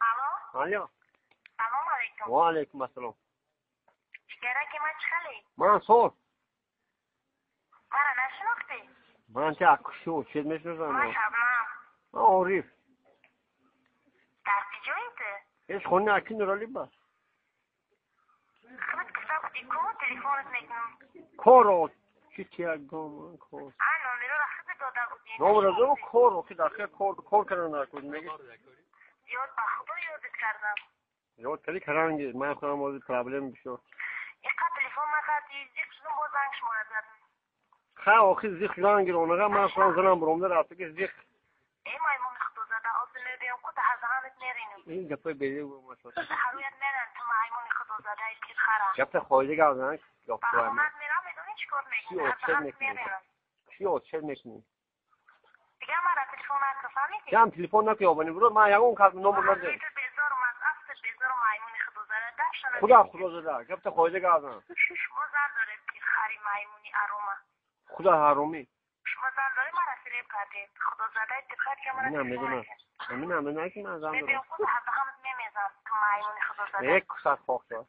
Алло. Алло. Салом алейкум. Ва алейкум ассалом. Ҷигараки ман, чӣ хеле? Ман соз. Мара нашинохтӣ? Ман чи акшу чиз мешиносам? Ман Шабнам. Ман Ориф. Дар куҷои ту? Ҳеч, хони аки Нурали ба. Худат гуфта будӣ ку, телефонат мекунам. Коро чи чи ягон кор. А номероро худат дода будӣ. Номеро додам, кор охи дар кор кор кардан накун меги. Ёд ба худо, ёдат кардам. Ёд кардӣ, каранги ман худам ози проблем бисёр. Иқа телефон накардӣ, зиқ шудум, боз занг шуморо задам. Ха, охи зиқ шудан гиронага, ман худам занам буромда рафта ки зиқ. Э, маймуни худозада, ҳозир мебиём ку, даҳазаҳанат меринам. Ин гапои беҷо. Ҳаруят меран, ту маймуни худозадаи тирхара. Гапта хоида гап зан. Ба хонат мерам, медонӣ чӣ кор мекунӣ? Даҳазаҳанат меринам. Чӣ отшел мекунӣ? Дигар мара телефон накун, фаҳмидӣ? Ям телефон накун, ёбани буро, ман ягон кас номер надорам. Безорум, аз афтат безорум, маймуни худозада, дафшана. Худо худозада, гапта хоида гап зан. Шумо зан доред, тирхари маймуни арома. Худо ҳаромӣ. Шумо зан доред, мара фиреб кардед. Худозадаи тирхар, дигар мара Амина телефон медонам. накун. Амина медонам ки ман зан дорам. Мебиём ку, даҳазаҳанат мемезам, ту маймуни худозада. Як кусат хок шавад.